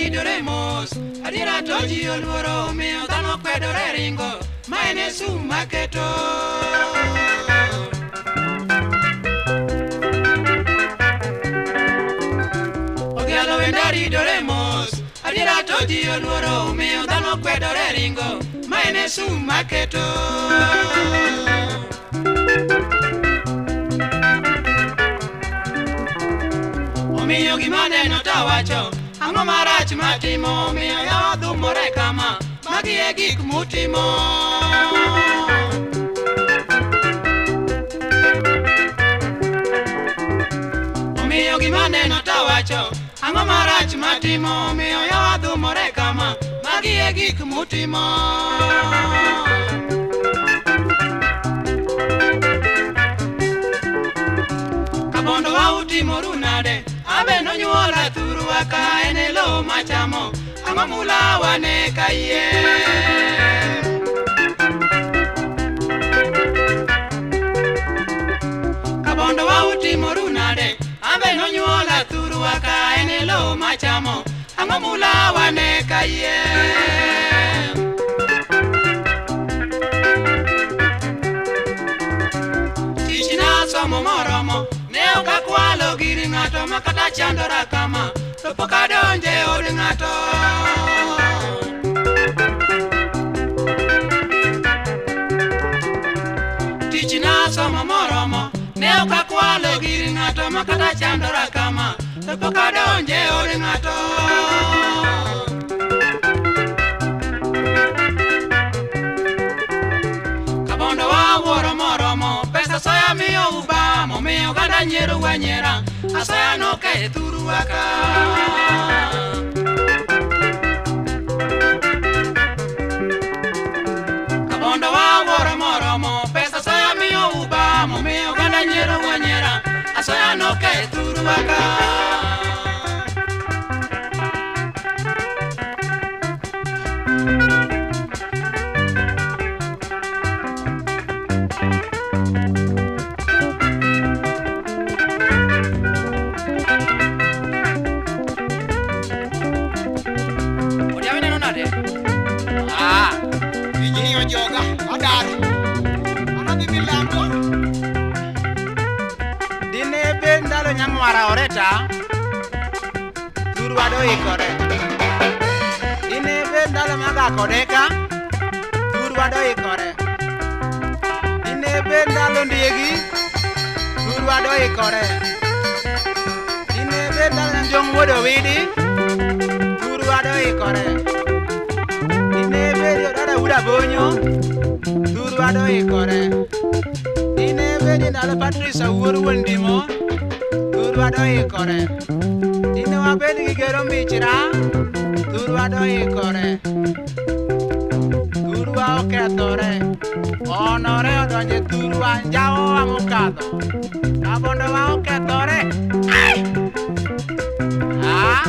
ridore mos. Adiera to ji oluoro omiyo dhano kwedore ringo. Ma en e sum maketo. Odhialo wenda ridore mos. Adiera to ji oluoro omiyo dhano kwedore ringo. Ma en e sum maketo. Omiyo gima neno tawacho, ang'o marach matimo? Omiyo yawa dhumore kama, magi e gik mutimo. Omiyo gima neno tawacho, ang'o marach matimo? Omiyo yawa dhumore kama, magi e gik mutimo. Kabondo wa utimoru nade? Abe nonyuola thurwa ka en e lowo machamo. Ang'o mulawa ne kayiem? Kabondo wa utimoru nade? Abe nonyuola thurwa ka en e lowo machamo. Ang'o mulawa ne kayiem? Tich nasomo moromo, ne ok akwalo gir ng'ato ma kata chandora kama, to pok adonjo e od ng'ato. Tich nasomo moromo, ne ok akwalo gir ng'ato ma kata chandora kama, to pok adonjo e od ng'ato. Kabondo wa wuoro moromo, pesa soya miyo ubamo, miyo oganda nyiero wanyiera, asoya noke thurwa ka. Kabondo wa wuoro moromo, pesa soya miyo ubamo, miyo oganda nyiero wanyiera, asoya noke thurwa ka. Odiaw ineno nade? Ah, Tijni ojoga, adar. An adhi milambo. Dine bed ndalo nyamwara oreta, thurwa doikore. Dine bed ndalo magak odeka, thurwa doikore. Dine bed ndalo ndiegi, thurwa doikore. Dine bed ndalo njong wuod owidi, thurwa doikore. Dine bed odada wuod abonyo, thurwa doikore. Dine bed ndalo Patrice Awuor wuon Ndimo, thurwa doikore. Dine wabed gi gero michra, thurwa doikore. Thurwa okethore, onore odonje thurwa njawowa mokadho. Kabondo wa okethore. Ai! Ah!